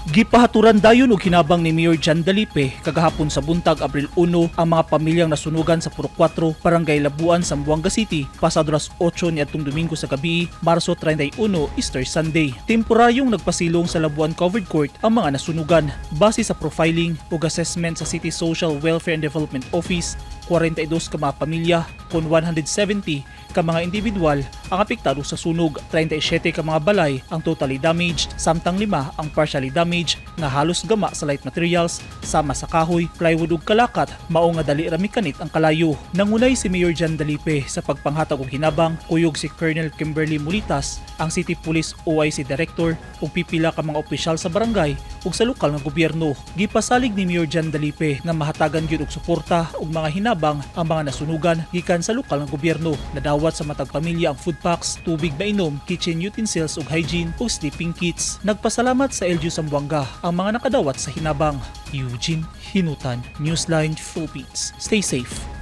Gipahaturan dayon og hinabang ni Mayor John Dalipe kagahapon sa buntag, Abril 1, ang mga pamilyang nasunugan sa Purok 4, Barangay Labuan, Zamboanga City pasado alas 8 niadtong Domingo sa gabi, Marso 31, Easter Sunday. Temporaryong nagpasilong sa Labuan Covered Court ang mga nasunugan. Base sa profiling ug assessment sa City Social Welfare and Development Office, 42 ka mga pamilya kon 170 ka mga individual ang apektado sa sunog. 37 ka mga balay ang totally damaged, samtang lima ang partially damaged nga halos gama sa light materials sama sa kahoy, plywood ug kalakat, mao nga dali ra mikanit ang kalayo. Nangunay si Mayor John Dalipe sa pagpanghatag og hinabang, kuyog si Colonel Kimberly Mulitas, ang City Police OIC Director, ug pipila ka mga opisyal sa barangay ug sa lokal nga gobyerno. Gipasalig ni Mayor John Dalipe nga mahatagan gyud og suporta ug mga hinabang ang mga nasunugan gikan sa lokal nga gobyerno. Nadawat sa matag pamilya ang food packs, tubig mainom, kitchen utensils ug hygiene ug sleeping kits. Nagpasalamat sa LGU Zamboanga ang mga nakadawat sa hinabang. Eugene Hinutan, Newsline Philippines. Stay safe.